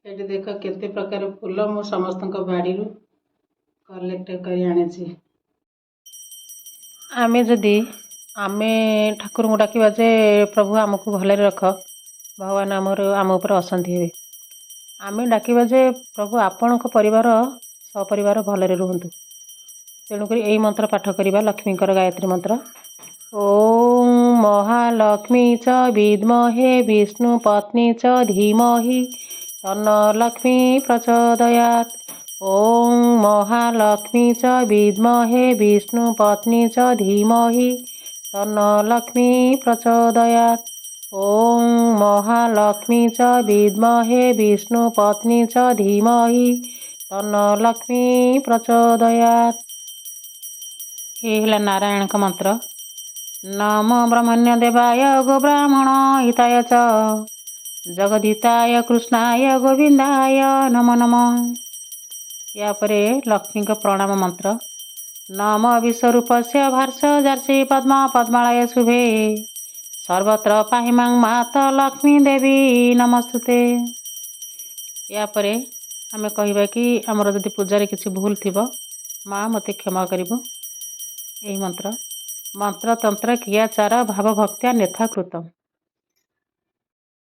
ଏଠି ଦେଖ, କେତେ ପ୍ରକାର ଫୁଲ ମୁଁ ସମସ୍ତଙ୍କ ବାଡ଼ିରୁ କଲେକ୍ଟ କରି ଆଣିଛି। ଆମେ ଯଦି ଆମେ ଠାକୁରଙ୍କୁ ଡାକିବା ଯେ ପ୍ରଭୁ, ଆମକୁ ଭଲରେ ରଖ, ଭଗବାନ ଆମର ଆମ ଉପରେ ଅଶାନ୍ତି ହେବେ। ଆମେ ଡାକିବା ଯେ ପ୍ରଭୁ, ଆପଣଙ୍କ ପରିବାର ସପରିବାର ଭଲରେ ରୁହନ୍ତୁ। ତେଣୁକରି ଏଇ ମନ୍ତ୍ର ପାଠ କରିବା, ଲକ୍ଷ୍ମୀଙ୍କର ଗାୟତ୍ରୀ ମନ୍ତ୍ର। ଓଁ ମହାଲକ୍ଷ୍ମୀ ଚ ବିଦ୍ମହେ ବିଷ୍ଣୁ ପତ୍ନୀ ଚ ଧୀମହି ତନ୍ନ ଲକ୍ଷ୍ମୀ ପ୍ରଚୋଦୟାତ୍। ଓଁ ମହାଲକ୍ଷ୍ମୀ ଚ ବିଦ୍ମହେ ବିଷ୍ଣୁ ପତ୍ନୀ ଚ ଧୀମହି ତନ୍ନ ଲକ୍ଷ୍ମୀ ପ୍ରଚୋଦୟାତ୍। ଓଁ ମହାଲକ୍ଷ୍ମୀ ଚ ବିଦ୍ମହେ ବିଷ୍ଣୁ ପତ୍ନୀ ଚ ଧୀମହି ତନ୍ନ ଲକ୍ଷ୍ମୀ ପ୍ରଚୋଦୟାତ୍। ଏ ହେଲା ନାରାୟଣଙ୍କ ମନ୍ତ୍ର। ନମୋ ବ୍ରହ୍ମଣ୍ୟ ଦେବାୟ ଗୋବ୍ରାହ୍ମଣ ହିତାୟ ଚ ଜଗଦିତାୟ କୃଷ୍ଣାୟ ଗୋବିନ୍ଦାୟ ନମୋ ନମଃ। ୟା ପରେ ଲକ୍ଷ୍ମୀଙ୍କ ପ୍ରଣାମ ମନ୍ତ୍ର। ନମ ବିଶ୍ୱରୂପସ୍ୟ ଭାର୍ଷ ପଦ୍ମ ପଦ୍ମାଳୟ ଶୁଭେ ସର୍ବତ୍ର ପାହି ମାଂ ମାତ ଲକ୍ଷ୍ମୀ ଦେବୀ ନମସ୍ତୁତେ। ୟା ପରେ ଆମେ କହିବା କି ଆମର ଯଦି ପୂଜାରେ କିଛି ଭୁଲ ଥିବ, ମା ମୋତେ କ୍ଷମା କରିବୁ। ଏହି ମନ୍ତ୍ର, ମନ୍ତ୍ର ତନ୍ତ୍ର କ୍ରିୟାଚାର ଭାବ ଭକ୍ତ୍ୟା ନେଥା କୃତମ୍।